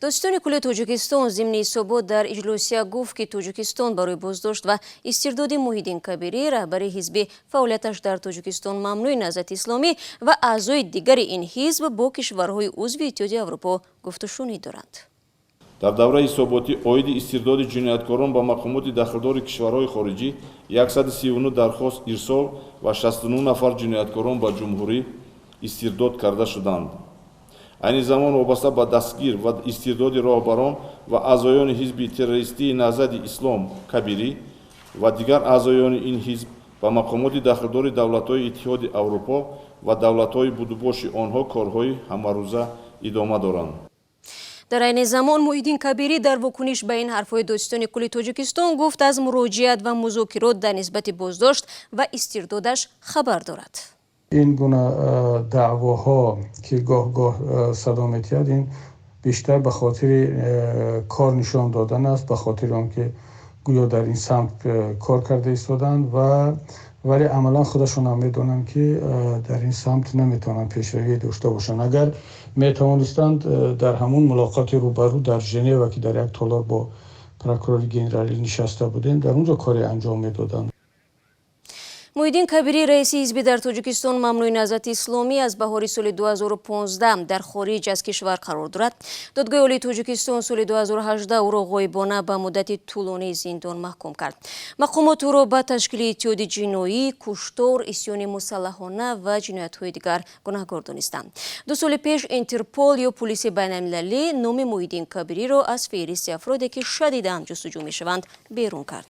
Додситони кулли Тоҷикистон зимни ҳисобот дар иҷлосия гуфт, ки Тоҷикистон барои боздошт ва истирдоди Муҳиддин Кабирӣ, раҳбари ҳизби фаъолияташ дар Тоҷикистон мамнӯи Наҳзати Исломӣ, ва аъзои дигари ин ҳизб бо кишварҳои узви Иттиҳоди Аврупо гуфтушунид доранд. Дар давраи ҳисоботӣ оиди истирдоди ҷинояткорон ба мақомоти дахлдори кишварҳои хориҷӣ 139 дархост ирсол ва 69 нафар ҷинояткорон ба ҷумҳурӣ истирдод карда шуданд. Айни замон вобаста ба дастгир ва истирдоди роҳбарон ва аъзоёни ҳизби террористии Наҳзати Ислом Кабирӣ ва дигар аъзоёни ин ҳизб ба мақомоти дахлдори давлатҳои Иттиҳоди Аврупо ва давлатҳои будубоши онҳо корҳои ҳамарӯза идома доранд. Дар айни замон Муҳиддин Кабирӣ дар вокуниш ба ин ҳарфҳои додситони кулли Тоҷикистон гуфт, аз муроҷиат ва музокирот дар нисбати боздошт ва истирдодаш хабар дорад. Ин гуна даъвоҳо, ки гоҳ-гоҳ садо метиҳад, ин бештар ба хотири кор нишон додан аст, ба хотири он ки гӯё дар ин самт кор карда истоданд ва вале амалан худашон ҳам медонанд, ки дар ин самт наметавонанд пешравӣ дошта бошанд. Агар метавонистанд, дар ҳамун мулоқоти рӯбарӯ дар Женева, ки дар як толор бо прокурори генералӣ нишаста будем, дар он ҷо коре анҷом медоданд. Муҳиддин Кабирӣ, раиси ҳизби дар Тоҷикистон мамнӯи Наҳзати Исломӣ, аз баҳори соли 2015 дар хориҷ аз кишвар қарор дорад. Додгоҳи Олии Тоҷикистон соли 2018 ӯро ғоибона ба муддати тӯлонии зиндон маҳкум кард. Мақомот ӯро ба ташкили иттиҳоди ҷиноӣ, куштор, исёни мусаллаҳона ва ҷиноятҳои дигар гунаҳкор донистанд. 2 соли пеш Интерпол ё пулиси байналмилалӣ номи Муҳиддин Кабириро аз феҳристи афроде, ки шадидан ҷустуҷӯ мешаванд, берун кард.